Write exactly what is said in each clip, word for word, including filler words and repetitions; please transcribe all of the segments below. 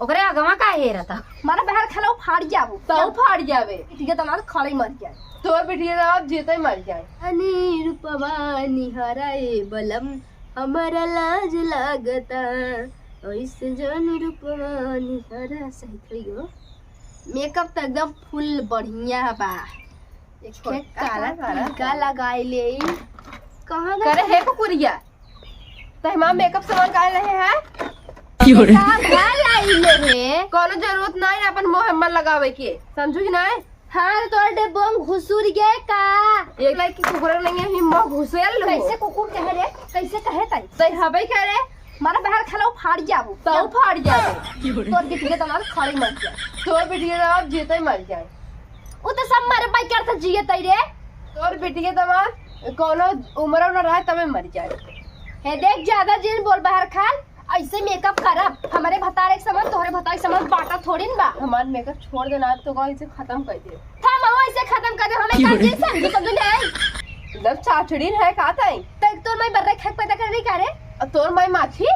ओकरे अगवा का हेरत ह? मारा बहर खाला उफाड़ जाबू। तो उफाड़ जाबे। बिटिया दामाद खड़े मर जाए। तोर बिटिया दामाद जीते मर जाए। अनी रूपवा निहारा ए बलम, हमारा लाज लागता, ऐसे जानी रूपवा निहारा। सही थई हो। मेकअप तो एकदम फुल बढ़िया बा। एक छोटका काला काला टीका काला। लगाई ले। कहाँ गई? करे हे कुकुरिया, तो हमार मेकअप सामान काहे रहे है? का, का लाई ले रे? कोनो जरूरत नहीं अपन मुँह में लगावे के, समझू कि नहीं? हाँ, तोर डेब्बो में घुसुर गए का? एक लाइक की कुकुर नहीं है, ही मुँह घुसेल लो। कैसे कुकुर कहे रे? कैसे कहे तई? तई हबे कह रे। मारा बहर खाला उफाड़ जाबू। तो उफाड़ जाबे। तोर बिटिया दामाद खड़े मर जाए। तोर बिटिया दामाद जीते मर जाए। उ तो सब मरबे करत जिए तई रे। तोर बिटिया दामाद कोनो उम्र न रहे तबे मर जाए। हे देख, ज्यादा जिन बोल बहर खाल, ऐसे मेकअप करब। हमारे भतारे के समान तोहरे भतारे के समान बाटा थोड़ी न बा। हमार मेकअप छोड़ देना, तो कहीं से खत्म कर दे। था मवा ऐसे खत्म कर दे, हमें काम जिन समझू समझू ले आई। मतलब चाचड़ी है का तई? तई तोर माई बर्रे खाक पैदा कर दी का रे? और तोर माई माछी?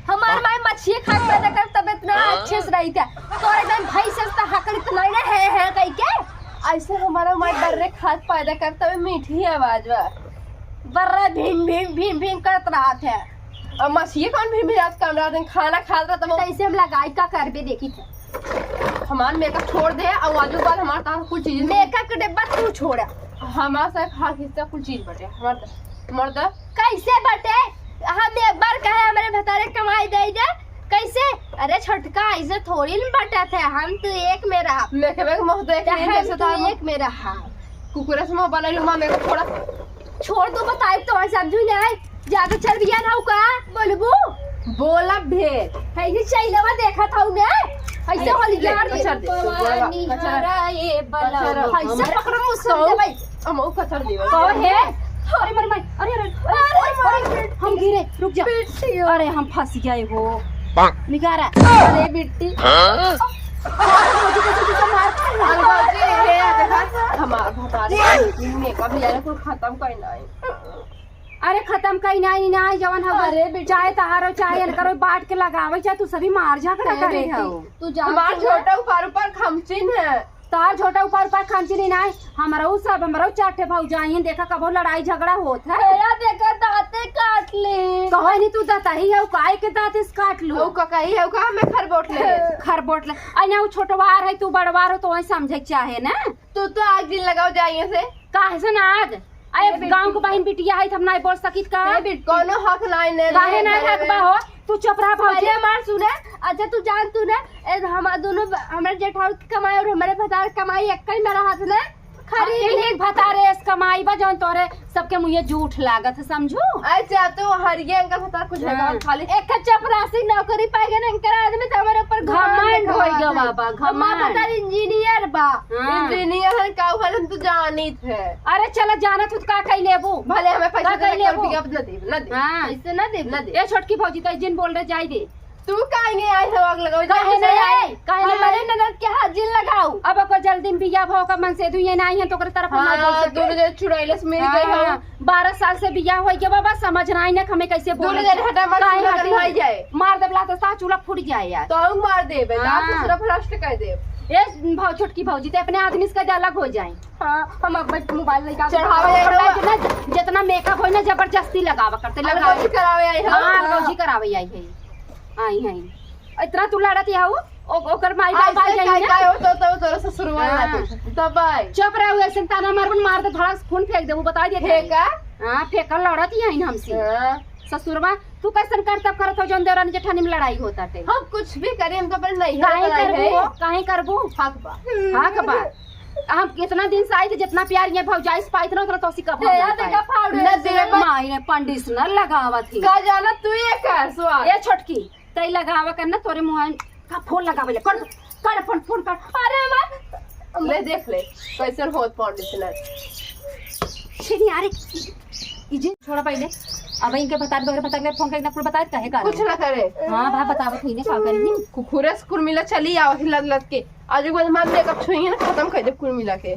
हमार माई मछिए खाक पैदा कर, तब इतना अच्छे से रही था। तोर एकदम भैंस से तो हकड़ इतना ही ना है, है कही के। ऐसे हमारा माई बर्रे खाक पैदा कर, तब मीठी आवाज बा। बर्रे भीम भीम भीम भीम करत रहत है। और मछिए कौन भीम भीम रात कमरा दिन खाना खात रहत, तब तैसे हम लगाई का करबे देखी थे। हमार मेकअप छोड़ दे, और आजू बाल हमार तार कुल चीज मेकअप के डिब्बा तू छोड़ा। हमार से हर हिस्सा कुल चीज बटे। हमार द-, हमार द-। कैसे बटे? हम एक बार कहे हमरे भतारे कमाई दे दे। कैसे? अरे छोटका, ऐसे थोड़ी न बटत है, हम तू एक में रहा। मेकअप के मुंह देख ले, हम जैसे तू तार एक में रहा। कुकुरे से मुंह बनाई लू, माँ मेकअप छोड़ा। छोड़ दो, बताई तो समझू नहीं। ज्यादा चर्बिया ना का बोलबू? बोलब ढेर। है ये चैलवा देखा था उन्हें। ऐसे ऐसे होली दे, यार। कचर दे, तो बोलबा, कचर। निहारा ये बलम। कचर। ऐसे पकड़ो मुझसे तो दे भाई। हम वो कचर दे भाई। कौन है? अरे मर माई, अरे, अरे, अरे, अरे, हम गिरे, रुक जा। बिट्टी हो। अरे हम फंस गए हो। निकारा। अरे बिट्टी। हाँ? अरे भौजी, ये देखा, हमार भतारे मेकअप लिया कुल खत्म करना है। अरे खत्म कहीं नहीं, नहीं जवन हम अरे बेटी। चाहे तहारो चाहे इनकरो बांट के लगावे, चाहे तू सभी मार झगड़ा अरे करे बेटी, हो। तू जान हमार तू छोटा ऊपर ऊपर खमचिन है। तार छोटा ऊपर ऊपर खमचिन ही नहीं, हमारा उ सब, हमारा उ चार ठे भौजाई हैं, देखा कबो लड़ाई झगड़ा होत है। तेरा देखा दांते काट ले। कहो नहीं तू दतही है, काहे के दांत इस काट लू? उ का कही है, उ का हमें खरबोट ले। खरबोट ले। आई ना उ छोटवार है, तू बड़वार हो तो वही समझे के चाहे ना। तू तो आग जिन लगाओ जाइए से। काहे से ना आग? अरे ए बिट्टी। गाँव के बहिन बिटिया है, हम नाहीं बोल सकित का? ए बिट्टी। कौनो हक नाहीं ने काहे रे, ना रे, हक रे। बा हो? तू चुप रहा भौजी। पहले हमार सुने, अच्छा तू जान तू ना, ए, हमार दोनों ब-, हमारे जेठाऊ की कमाई और हमारे भतार की कमाई एक ही में रहत ने। खरीद एक, ले। एक भतारे से कमाई बा जौन तोरे सबके मुँहे जूठ लागत है, समझू? अच्छा, तो हरिये अंकल भतार कुछ हाँ। है, खाली एक चपरासी नौकरी पाए गए ना, इनकर आदमी तो हमारे ऊपर घमंड घमंड होई गवा बा, हमार घमंड। भतार इंजीनियर बा। हाँ। इंजीनियर है का, उ हम तो जानित है। अरे चला, जानत हो तो का कई लेबू? भले हमें पैसा का कई देना, लेबू? रुपया अब ना देब, ना देब। हाँ। ऐसे ना देब। ना देब। ए छोटकी भौजी, तो जिन बोल रहे, जाई दे। तू काहे नहीं आई हो आग लगावे? काहे जाके नहीं से आई? काहे नहीं हमारे आई? ननद के हाथ जिन लगाऊ। अब ओकर जल्दी में बियाह भा, ओकर मन से दुइये ना आई हैं, तो ओकर तरफ हम ना हाँ, बोल सके। दोनों जने चुड़ैले से मिल गई हो। हाँ, बारह साल से बियाह होई के बाबा, समझ ना आई ना हमें कैसे दोनों बोले। जने हटा, मार काहे चूल्हा हटी? गरमाई जाए। मार देबला तो सास चूल्हा फूट जाए यार। तो हम मार देबे, हाँ। सास ससुरा भ्रष्ट कर देब। ए भौ-, छोटकी भौजी, ते अपने आदमी से कह दे अलग हो जाए। हाँ, हम अब मोबाइल लेके आ चढ़ावे जाए अपना रउआ। जितना, जितना मेकअप होई ना, जबरदस्ती लगावा करते, लगावे। अलगौजी करावे आई हो। हाँ, हाँ। अलगौजी करावे आई है। आई है। इतना तू लड़त हऊ, ओ-, ओकर माई बाप आई ऐसे जाई ना। का हो तो, तो तोरा ससुरवा हाँ। ना कुछ। तब आई। चुप रह, ऐसे ताना मारबन, मार दे, धड़ाक से खून फेंक देबू, बता दिए हे ताई। का? हाँ, फेंकल लड़त ही है हमसे। हाँ। ससुरवा, तू कैसन करतब करत हो जौन देवरानी जेठानी में लड़ाई होत बाटे? हम कुछ भी करी, हम तो अपने नैहर काहे लड़ाई करबू है। हो? काहे करबू? हक बा। हक बा। हम कितना दिन से आई थी, जितना प्यार ये भौजाई से पाई थी ना, उतना तोसी कब ए, हम यार, पाई। देखा फाड़ न रहे दे हैं। माई ने conditioner लगावत ही। का जाना तू ये कर, स्वाद। ए छोटकी, तई लगावा कर ना, तोरे मुँह का फोन लगावे ले। कर, कर फोन, फोन कर। अरे हमार ले देख ले, कैसन होत conditioner। छिनी, अरे, ई जे छोड़ा पहिले। अब इनके बता दे, बता दे, फोन करके कुल बता दे, काहे का कुछ ना करे। हाँ, भाई बतावत ही ने, का करी? कुकुरे से कुल मिला चली आओ, हिलत लत के। आज एक बार मार मेकअप छुई है ना, खत्म कर दे कुल मिला के।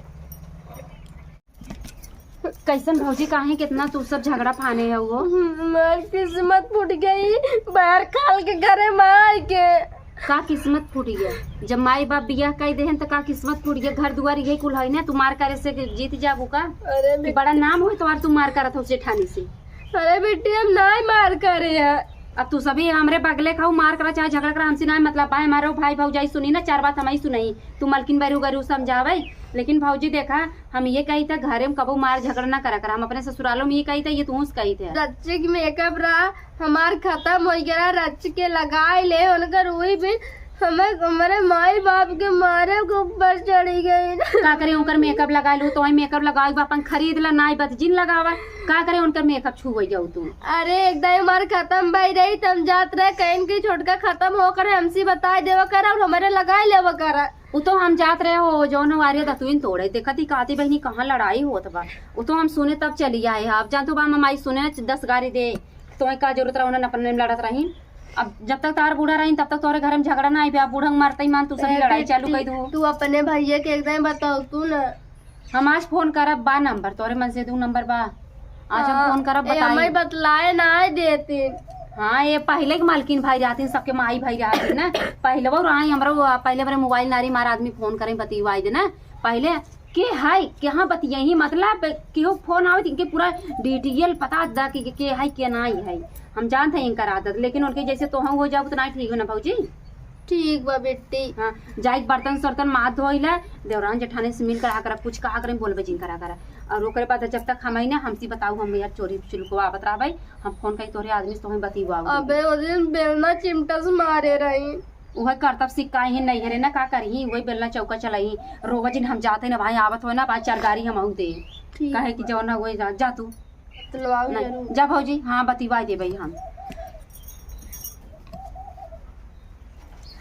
कैसन भौजी, काहे कितना तू सब झगड़ा फाने है वो? हमार किस्मत फूट गई, बाहर खाल के घरे में आए के। का किस्मत फूट गया? जब माई बाप बियाह कई देहन त का किस्मत फूट गया? घर दुआर यही कुल है ना, तू मार करे से जीत जाबू का? अरे कि बड़ा नाम होई तोहार, तू मार करत हो जेठानी से। अरे बिट्टी, हम नाई मार करे है। अब तू सभी हमरे बगले खाऊ, मार करा चाहे झगड़ा करा, हमसे नाई मतलब बा। हमारो भाई भौजाई सुनी ना, चार बात हमही सुनाई। तू मलकिन बरू गरू समझावे, लेकिन भौजी देखा, हम ये कही थे घरे में कबो मार झगड़ा ना करा करा। हम अपने ससुरालों में ये कही थे, ये तू कही थे। रच्चे की मेकअप रहा, हमार खत्म हो गया, रच के लगाई ले, उनकर वही भी हमें, हमारे माई बाप के मारे के ऊपर चढ़ी गई। का करे उनकर मेकअप लगा लू, तो मेकअप लगाओ, अपन खरीद ला, नाई बत जिन लगावा। का करे उनकर मेकअप छुए जाऊ तू? अरे एकदम हमार खत्म भाई रही, तम जात रहे कहीं की छोटका खत्म होकर हमसे बताई देवा करा और हमारे लगाई लेवा करा। उ तो हम जात रहे हो, जौन हो आर्य दतुइन तोड़े, देखत ही काती बहिनी कहाँ लड़ाई होत बा। उ तो हम सुने तब चली आए। अब जान तू बा, हम आई सुने दस गारी दे, तोहे का जरूरत रहा, उन्हें अपन में लड़त रही। अब जब तक तार बूढ़ा रही, तब तक तोरे घर में झगड़ा ना आई बे। अब बूढ़ा मरते ही मान तू सभी ए लड़ाई चालू बेटी, कर दू। तू अपने भैया के एकदम बताओ तू ना। हम आज फोन करब, बा नंबर तोरे मन से दू नंबर बा। आज हम हाँ, फोन करब, ए, बताई। हमें बतलाए ना आए देती। हाँ, ये पहले के मालकिन भाई रहती, सबके माई भाई रहती ना। पहले वो रही हमरा, वो पहले मेरे मोबाइल नारी मार आदमी फोन करें, बतिवाई देना। पहले के है, कहाँ बतियाही, मतलब केहू फोन आवत, इनके पूरा डिटेल पता दा कि के है, के नाई है। हम जानत है इनकर आदत, लेकिन उनके जैसे तोहू हो जाओ तो नाई ठीक हो ना भौजी। ठीक बा बेटी। हाँ, जाई बर्तन सर्तन माथ धोई ले, देवरान जेठानी से मिल करा करा, कुछ कहा करे, बोलबे जिन करा करा। और ओकरे बाद जब तक हम आई ना, हमसे बताऊ, हम यार चोरी चुलको आवत रहबे, हम फोन करी तोहरे आदमी से तोहे बतिवाऊ। अबे ओ दिन बेलना चिमटा से मारे रही। उहे करतब सिक्का ही नहीं हरे ना, का करही, वही बेलना चौका चलही। रोवा जिन हम जाते ना भाई, आवत हो ना भाई, चार गारी हम आऊ दे। ठीक कहे कि बा। जौन ना वही जा, जा तू। बतलवाऊ नहीं, जरूर। जा भौजी, हाँ बतिवा देबे हम।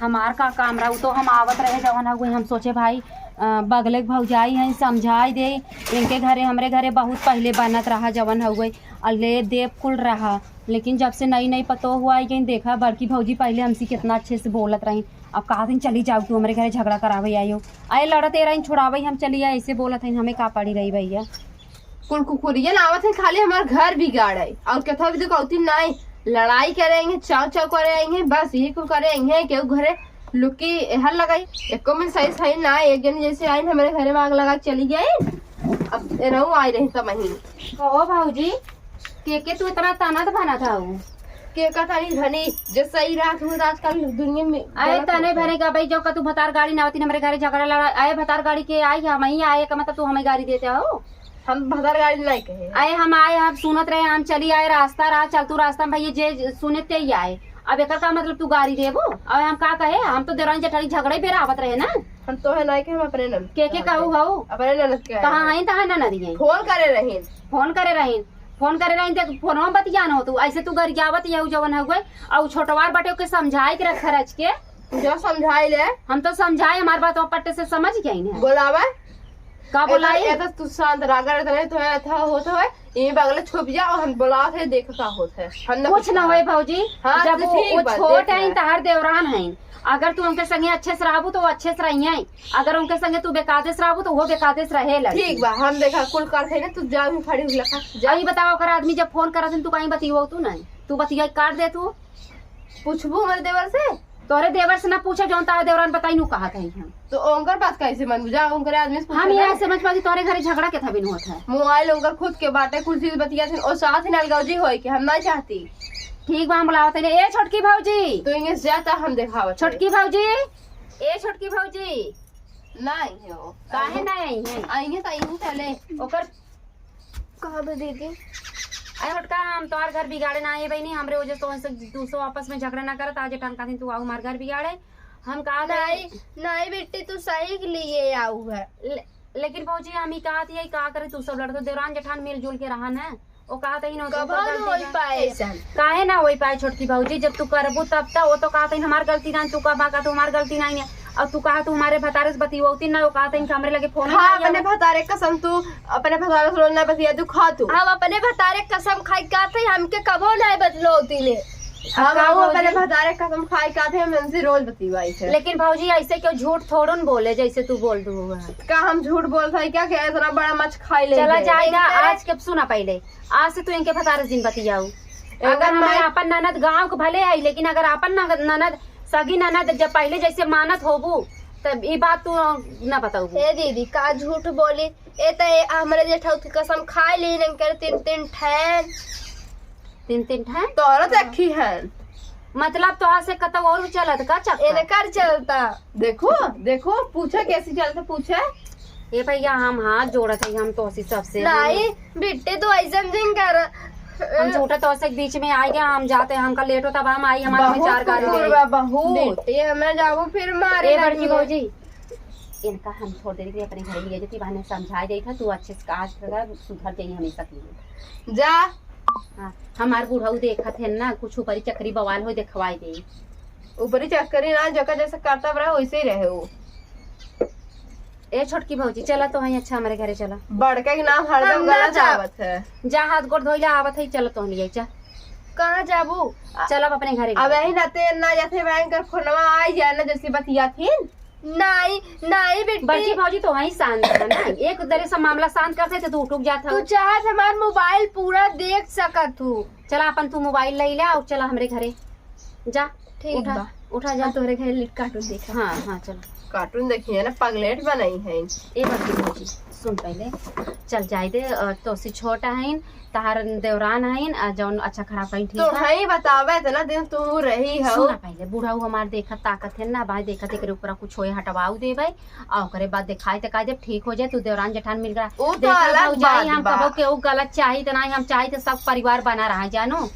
हमार का काम रहा, उ तो हम आवत रहे जवन हउए, हम सोचे भाई, अ, बगले के भौजाई हैं, समझाई दे। इनके घरे, हमरे घरे बहुत पहले बनत रहा जवन हउए, और ले देव कुल रहा। लेकिन जब से नई नई पतोह हुआ आई गई, देखा बड़की भौजी पहले हमसे कितना अच्छे से बोलत रही, अब कहा दिन चली जाओ तू हमरे घरे झगड़ा करावे आई हो, आए लड़त ए रही, छोड़ावे हम चली आए, ऐसे बोलत हैं, हमें का पड़ी रही भैया। कुल कुकुरियन आवत है, खाली हमार घर बिगाड़े, और कथा भी दुखौती नाई, लड़ाई करे आएंगे, चाव चाव करे आएंगे, बस यही कुल करे आएंगे। केहू घरे लुकी एहर लगाई, एको मिनट सही सही ना, एक जनी जैसे आइन हमरे घरे में आग लगा के चली गई। अब एनहू आई रही त महीन। कहो भौजी, के के तू इतना ताना त भाना था? के का तानी धनी, जे सही रात हुआ आजकल दुनिया में अरे गलत तने होता है। भरे का भाई, जो का तू भतार गाड़ी ना होती हमरे घरे झगड़ा लड़ा, आए भतार गाड़ी के आई, हम ही आए का मतलब तू हमें गाड़ी देते हो? हम भतार गाड़ी नहीं कहे। आए हम आए, हम सुनत रहे, हम चली आए, रास्ता रहा, चलतू रास्ता में भैया जे सुने ते ही आए। अब एकर का मतलब तू गाड़ी देबो? अब हम का कहे, हम तो देवरानी जेठानी झगड़े बेरा आवत रहे ना। हम तो है नहीं कि हम अपने ननद के के कहू हऊ? अपने ननद के कहाँ हैं। हैं तहाँ ननद हैं? फोन करे रहीन। फोन करे रहीन, फोन करे रहीन, देख फोनवा में बतिया न हो तू, ऐसे तू गरियावत यहू जवन हउए, और छोटवार बाटे ओके समझाए के रख खरच के। जो समझाई ले। हम तो समझाए, हमार बात पट्टे से समझ गई ना। बोलावा। का बोलाई? एता, एता तू शांत रह, अगर इतने तो है, था होत है, ये बगले छुप जा और हम बोलावत है, देख का होत है। हम ना कुछ कुछ ना कहा। होए भौजी, हाँ, जब तो वो, ठीक वो बात, छोट देख हैं, ले। तहार देवरान हैं, अगर तू उनके संगे अच्छे से रहबू तो वो अच्छे से रही हैं, अगर उनके संगे तू बेकायदे से रहबू तो वो बेकायदे से रहे लगी। ठीक बा, हम देखा कुल कर थे ना, तू जा भी खड़ी हुई लखा, जा। अभी बताओ, अगर आदमी जब फोन करत हैं, तू कहीं बतियो तू नहीं, तू बतिया काट दे तू। पूछबू हमारे देवर से? तोरे देवर से ना पूछे, जौन तारा देवरान बताई नु कहा कहीं हम। तो ओंकर बात कैसे मन बुझा, ओंकर आदमी से पूछे हम ना। यहाँ समझ पाती तोरे घरे झगड़ा के था बिन होत है। मोबाइल ओंकर खुद के बाटे, कुल चीज बतिया थे, और साथ ही नालगौजी होए के हम ना चाहती। ठीक बा, हम बुलावत है। ए छोटकी भौजी। तो इंगे ज्यादा हम देखावत है। छोटकी भौजी। ए छोटकी भौजी। ना आई है वो। काहे ना आई है? आई है तो आई है पहले। ओकर कहा बे दीदी? अरे छोटका, हम तोहार घर बिगाड़े ना आए बहिनी, हमरे वजह से तोहन से दूसरो आपस में झगड़ा ना करत। आज ठन काथिन तू आऊ हमार घर बिगाड़े। हम कहा नहीं, नहीं बेटी, तू सही के लिए आऊ है। ले, लेकिन भौजी, हम ही कहा थी, का करे, तू सब लड़के देवरान जेठान मिलजुल के रहा ना। वो कहा थी, कबो ना होई पाए ऐसा। काहे ना होई पाए छोटकी भौजी, जब तू करबू तब त। वो तो कहा थी हमार गलती ना, तू कहा का तो हमार गलती नहीं है। और तू कहा तू हमारे भतारे से बतियोती ना, वो कहा था इनका हमरे लगे फोन हाँ, नहीं अपने आवे। भतारे कसम तू, अपने भतारे से रोज ना बतिया तू खा तू। हम अपने भतारे कसम खाई का थे, हमके कबो नहीं बतलोती ने। हम का वो भौजी? अपने भतारे कसम खाई का थे, हम इनसे रोज बतिवाई थे। लेकिन भौजी ऐसे क्यों झूठ थोड़न बोले जैसे तू बोल दू हुआ। का हम झूठ बोल था क्या, क्या इतना बड़ा मच खाई ले चला गए? जाएगा इनके आज के सुना पहले, आज से तू इनके भतारे से दिन बतियाऊ। अगर हमारे अपन ननद गाँव के भले आई, लेकिन अगर अपन ननद सगी ननद जब पहिले जैसे मानत होबू, तब ई बात तू ना बताऊ। ए दीदी, का झूठ बोली? ए त ए हमरे जेठौत की कसम खाए ली, इनकर तीन तीन ठैन। तीन तीन ठैन? तोहरा देखी है। मतलब तोहार से कतौ और चलत का चक्कर? इनकर चलता। देखो, देखो, पूछे कैसी चलत, पूछे। ए भैया, हम हाथ जोड़त है, हम तोहसी सबसे। नहीं, बिट्टी, तू ऐसन जिन कर। हम झूठे तोहसे बीच में आ गया, हम जाते, हमका लेट होता, अब हम आई, हमारा बहुत विचार कर कुकुर ले। बा, बहुत। बिट्टी, हमें जाबू फिर मारे ए बड़की लगी। भौजी, इनका हम थोड़ी देर के लिए अपने घर ले जाती, बहाने समझाए देत है, तू अच्छे से काज कर, सुधर जाइए हमेशा के लिए। जा। हाँ, हमार बुढ़ऊ देखत है ना, कुछ ऊपरी चक्करी बवाल हो, देखवाए दे। ऊपरी चक्करी ना, जका जैसे करता बड़ा वैसे ही रहे वो। ए छोटकी भौजी, चला तो हई, अच्छा, हमरे घरे चला। बड़का के नाम हरदम हम ना गलत जाब। आवत है। जा, हाथ गोड़ धोइला, आवत है, चला तो हई, जा। कहाँ जाबू? चला अब अपने घरे। अब यही नाते ना जाते, भयंकर फोनवा आई जाए ना, जैसे बतियाथिन। नहीं, नहीं बेटी। बड़की भौजी तो वहीं शांत है ना, एक दरे से मामला शांत करते तो तू उठुक जात तू हो। चाहत हमार मोबाइल पूरा देख सकत हूँ। चला अपन तू मोबाइल ले ले और चला हमरे घरे। जा, ठीक उठा, बा। उठा जा। हम तोहरे घरे लिट कार्टून देखा। हाँ, हाँ, चलो। कार्टून देखिए ना, पगलेट बनाई है। ए बड़की भौजी, सुन पहले, चल जाए दे, अ, तोसे छोट हईन, तहार देवरान हईन, अ, जौन अच्छा खराब हईन, ठीक तो बा? हई बतावे इतना दिन तू रही हो। सुना पहले, बुढ़ऊ हमार देखत ताकत है ना, भाई देखत एकरे ऊपर कुछ होए हटवाऊ देबे, आ ओकरे बाद देखाई ते का जब ठीक हो जाए, तू देवरान जेठान मिल गया। ऊ तो देखा अलग भौजाई, बात हम बा। कबो केहू गलत चाही त नाही, हम चाही त सब परिवार बना रहा, जानो।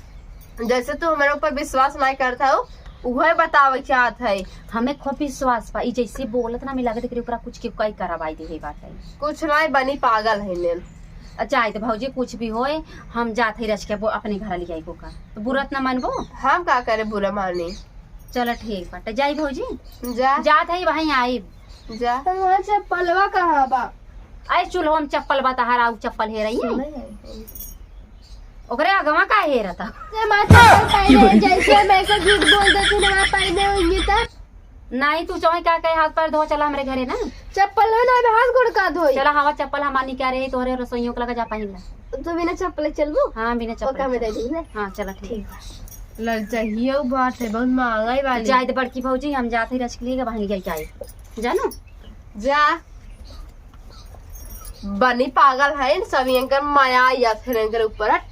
जैसे तू हमारे ऊपर विश्वास नहीं करता हो, उहे बतावे चाहत है। हमें खूब विश्वास बा, ई जैसे बोलत ना, मिला के देख रही ओकरा कुछ के कई करवाई दे, बात है। कुछ नहीं बनी, पागल है नेन। अच्छा, आए तो भौजी कुछ भी होए, हम जात है रच के वो अपने घर ले जाए को का, तो बुरा त ना मानबो। हम का करे बुरा मानी? चलो ठीक बाटे, जाई भौजी। जा। जात है वहीं आई। जा। तो वहाँ चप्पलवा कहाँ बा? आई चूल्हो में चप्पल बा तहार, आऊ चप्पल हेरई है। नहीं है। ओकरे अगवा का हेरता? से माँ चप्पल पहने, जैसे हम ऐसे झूठ बोल देते ना, वहाँ पहने होंगे तब। नहीं, तू चौही का कहे, हाथ पैर धो, चला हमरे घरे ना। चप्पल हो ना, अबे हाथ गोड़ का धोई? चला, हवा चप्पल हमार निकारे है, तोहरे रसोइयों के लगा जा पहिन ला। तू बिना चप्पल चलबू? हाँ, बिना चप्पल ओका में चल। दे दी ना। हाँ, चला ठीक। ठीक बा। ललचहियो बात है, बहुत महंगा ही वाली। जाए दे बड़की भौजी, हम जात ही रच के लिए बहन जाए जाए। जानो? जा। बनी पागल है इन सब, इनकर माया या फिर इनकर ऊपर हट।